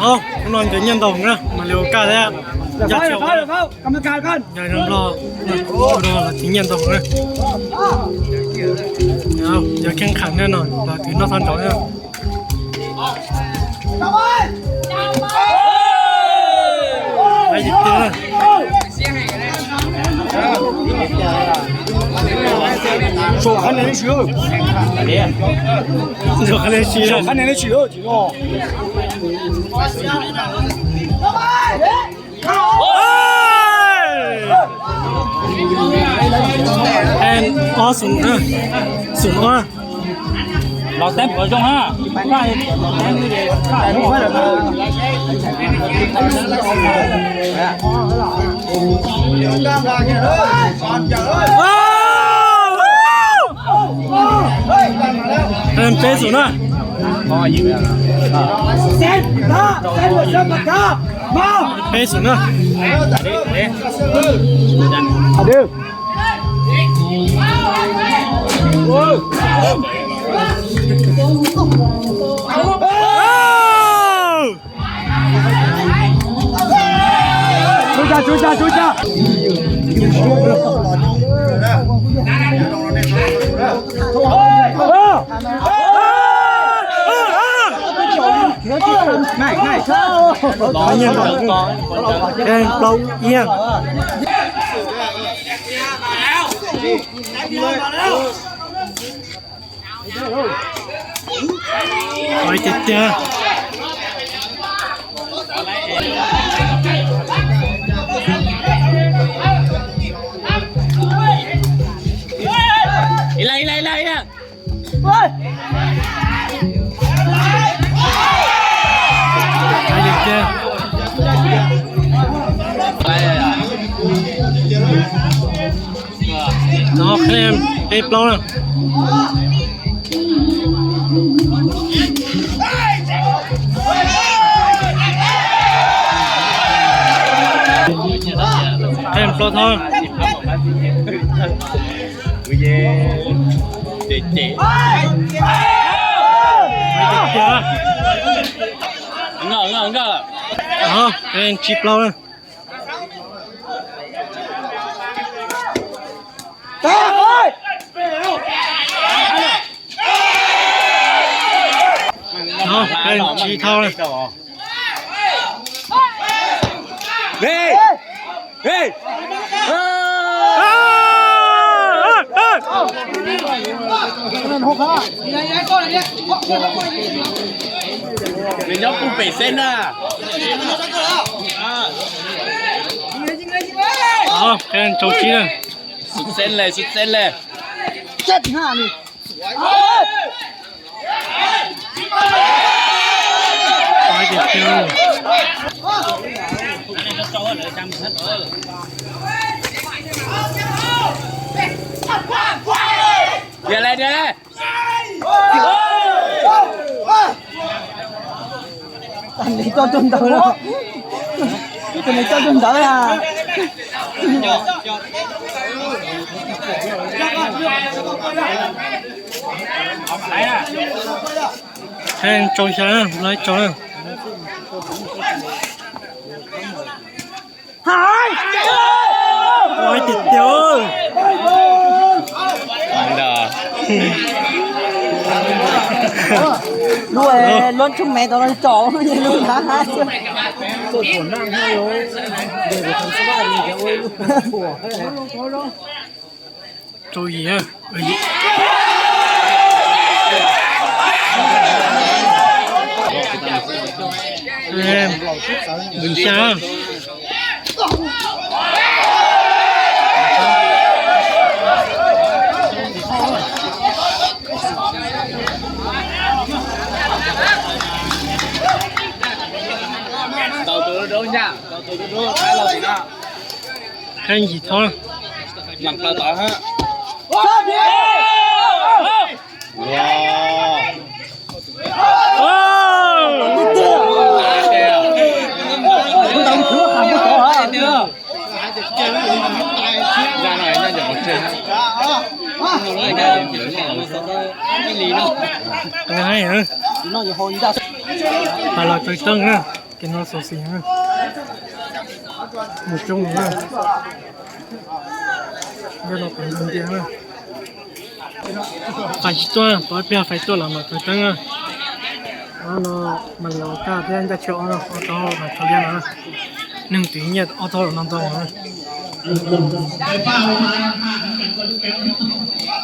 好，我们就念到红了，我们留下来。要跳，要跳，要跳，咱们看看。要跳了，那我们就念到红了。好，要看看热闹，要听到他吵架。来，一点。 手还能使用，手还能使用，手还能使用，哦。哎！哎，awesome，嗯，awesome啊。 老三不中啊！嗯，飞鼠呢？飞鼠呢？ 追加，追加，追加！人家不背身啊！好，看周琦了。 ສຸດເສັ້ນເລີຍ ສຸດເສັ້ນເລີຍ ເຈັດຫ້ານີ້ ດຽວແຫຼະ ດຽວແຫຼະ. ອັນນີ້ເຈົ້າດົນດາວແລ້ວ ອັນນີ້ເຈົ້າດົນດາວແລ້ວ ແຮງຈົງຊະນະ ໄລ່ຈົງນະ. ຫາຍ ໂອ້ຍ ຕິດດຽວ ອັນດາ ດ້ວຍ ລົດຊຸມແມ່ຕອນນັ້ນຈອງ ໂຕຍເອີຍ ເອີ ບຸນຊາ ເຕົາໂຕໂດນຍາ ເຕົາໂຕໂດນ ໄປເລີຍນະ. ແຂ້ງຂີ້ທ້ອນ ຫຼັງເຕົາຕໍ່ຮະ ວ້າວ ໂອ້ ງ່າຍເນາະ ປາລາວຕົວເຕີງນະ. ກິນເນາະ ສອງສີ່ເນາະ ໝູຈົງເນາະ ເດີນອອກເປັນເດືອນເນາະ ໄຟຕົວະ ປອດເປຍໄຟຕົວະລະ ມາຕົວະຕັ້ງເນາະ ເອົາເນາະ ມາເລີຍໂອກາດແດນຈະເຊາະເນາະ ເອົາຕໍ່ມາເຂົ້າລຽນເນາະ ໜຶ່ງຕີເງຍດ ເອົາຕໍ່ນອນຕໍ່ເນາະ.